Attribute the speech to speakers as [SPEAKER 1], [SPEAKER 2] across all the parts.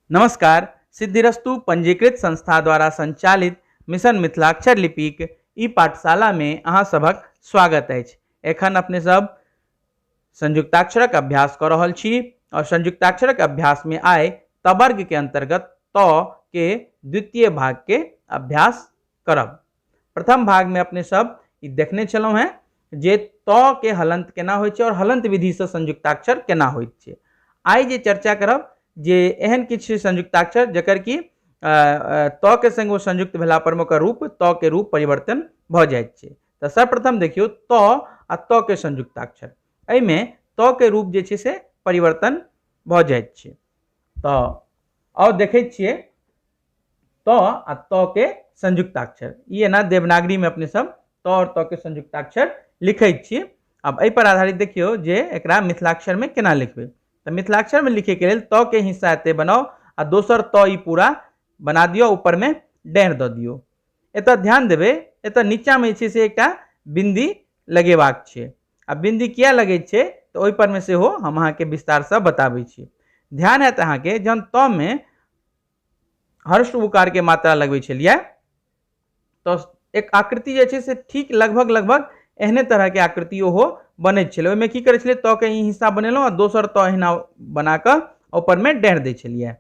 [SPEAKER 1] नमस्कार। सिद्धिरस्तु पंजीकृत संस्था द्वारा संचालित मिशन मिथिलाक्षर लिपिक ई पाठशाला में अहाँ सभक स्वागत अछि। एखन अपने सब संयुक्ताक्षरक अभ्यास कऽ रहल छी और संयुक्ताक्षरक अभ्यास में आइ तवर्ग के अंतर्गत त के द्वितीय भाग के अभ्यास करब। प्रथम भाग में अपने सब ई देखने छलहुँ हेँ जे त के हलंत केना होइ छै और हलंत विधि से संयुक्ताक्षर केना होइत छै। आइ जे चर्चा करब जे एहन किछु संयुक्ताक्षर जकर कि त के संग ओ संयुक्त भेला पर ओकर रूप त के रूप परिवर्तन भऽ जाइत छै। तऽ सर्वप्रथम देखियौ त आ त के संयुक्ताक्षर, एहिमे त के रूप जे छै से परिवर्तन भऽ जाइत छै। तऽ आउ देखै छियै त आ त के संयुक्ताक्षर। ई एना देवनागरी में अपने सब त और त के संयुक्ताक्षर लिखै छियै। आब एहि पर आधारित देखियौ जे एकरा मिथिलाक्षर में केना लिखबै। तऽ मिथिलाक्षर में लिखे के लेल त के हिस्सा एते बनाउ आ दोसर त ई पूरा बना दियौ, ऊपर में डाँढ़ दऽ दियौ। एतऽ ध्यान देबै, एतऽ नीचा में जे छै से एकटा बिंदी लगेबाक छै। आ बिंदी किया लगै छै तऽ ओहि पर में सेहो हम अहाँके विस्तारसँ बताबै छी। ध्यान हैत अहाँके जहन त में हर्ष उकार के मात्रा लगबै छलियै तऽ एक आकृति जे छै से ठीक लगभग लगभग एहने तरह के आकृति ओहो बनैत छलै। ओहिमे की करै छलियै, त के ई हिस्सा बनेलहुँ आ दोसर त एहिना बना कऽ ऊपर में डाँढ़ दै छलियै।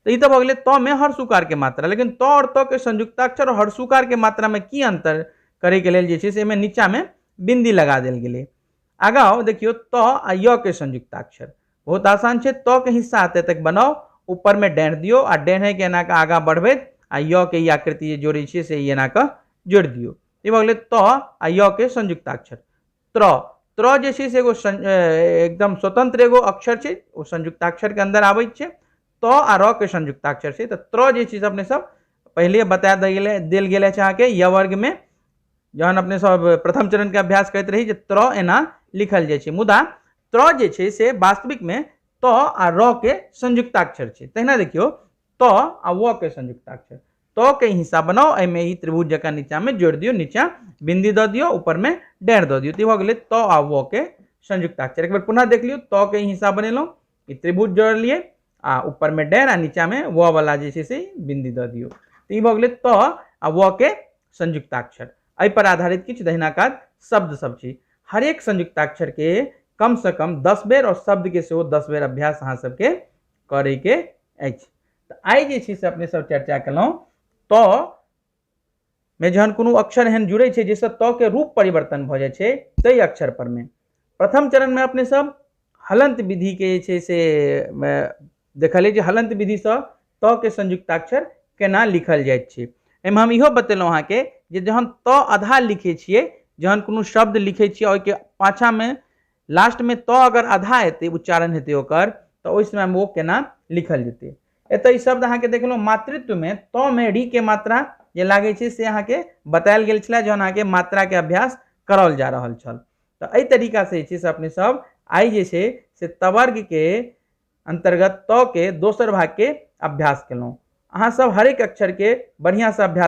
[SPEAKER 1] तऽ ई तऽ भऽ गेलै त में हर्षुकार के मात्रा। लेकिन त और त के संयुक्ताक्षर और हर्षुकार के मात्रा में की अंतर करे के लेल जे छै से एहिमे नीचा में बिंदी लगा देल गेलै। आगाँ देखियौ त आ य के संयुक्ताक्षर बहुत आसान छै। त के हिस्सा एते तक बनाउ, ऊपर में डाँढ़ दियौ आ डाँढ़े के एना कऽ आगाँ बढ़बैत आ य के ई आकृति जे जोड़ै छियै से ई एना कऽ जोड़ि दियौ। ई भऽ गेलै त आ य के संयुक्ताक्षर। त्र, त्र जे छै से एगो एकदम स्वतंत्र एगो अक्षर छै, ओ संयुक्ताक्षर के अंदर आबै छै। त आ र के संयुक्ताक्षर छै। तऽ त्र जे छै से अपने सब पहिले बता देल गेल अछि अहाँके य वर्ग में, जहन अपने सब प्रथम चरण के अभ्यास करैत रही जे त्र एना लिखल जाइ छै। मुदा त्र जे छै से वास्तविक में त आ र के संयुक्ताक्षर छै। तहिना देखियौ त आ व के संयुक्ताक्षर, त के हिस्सा बनाउ, एहिमे ई त्रिभुज जकाँ नीचा में जोड़ि दियौ, नीचा बिंदी दऽ दियौ, ऊपर में डाँढ़ दऽ दियौ। तऽ ई भऽ गेलै त आ व के संयुक्ताक्षर। एक बेर पुनः देख लियौ, त के हिस्सा बनेलहुँ, ई त्रिभुज जोड़लियै आ ऊपर में डाँढ़ आ नीचा में व वाला जे छै से बिंदी दऽ दियौ। तऽ ई भऽ गेलै त आ व के संयुक्ताक्षर। एहि पर आधारित किछु दहिना कात शब्द सब छै। हरेक संयुक्ताक्षर के कम से कम 10 बेर और शब्द के सेहो 10 बेर अभ्यास अहाँ सबके करे के अछि। तऽ आइ जे छै से अपने सब चर्चा केलहुँ त में जहन कोनो अक्षर एहन जुड़ै छै जाहिसँ त के रूप परिवर्तन भऽ जाइ छै ताहि अक्षर पर में प्रथम चरण में अपने सब हलंत विधि के जे छै से देखलियै जे हलंत विधिसँ त के संयुक्ताक्षर केना लिखल जाइत छै। एहिमे हम इहो बतेलहुँ अहाँके जे जहन त आधा लिखै छियै, जहन कोनो शब्द लिखै छियै ओहिके पाछाँमे लास्टमे त अगर आधा एतै, उच्चारण हेतै ओकर, तऽ ओहि समयमे ओ केना लिखल जेतै। एतऽ ई शब्द अहाँके देखलहुँ मातृत्वमे त मे री के मात्रा जे लागै छै से अहाँके बतायल गेल छलै जहन अहाँके मात्राके अभ्यास कराओल जा रहल छल। तऽ एहि तरीकासँ जे छै से अपने सब आइ जे छै से तवर्ग के अंतर्गत त के दोसर भाग के अभ्यास केलहुँ। अहाँ सब हरेक अक्षर के बढ़िआँसँ अभ्यास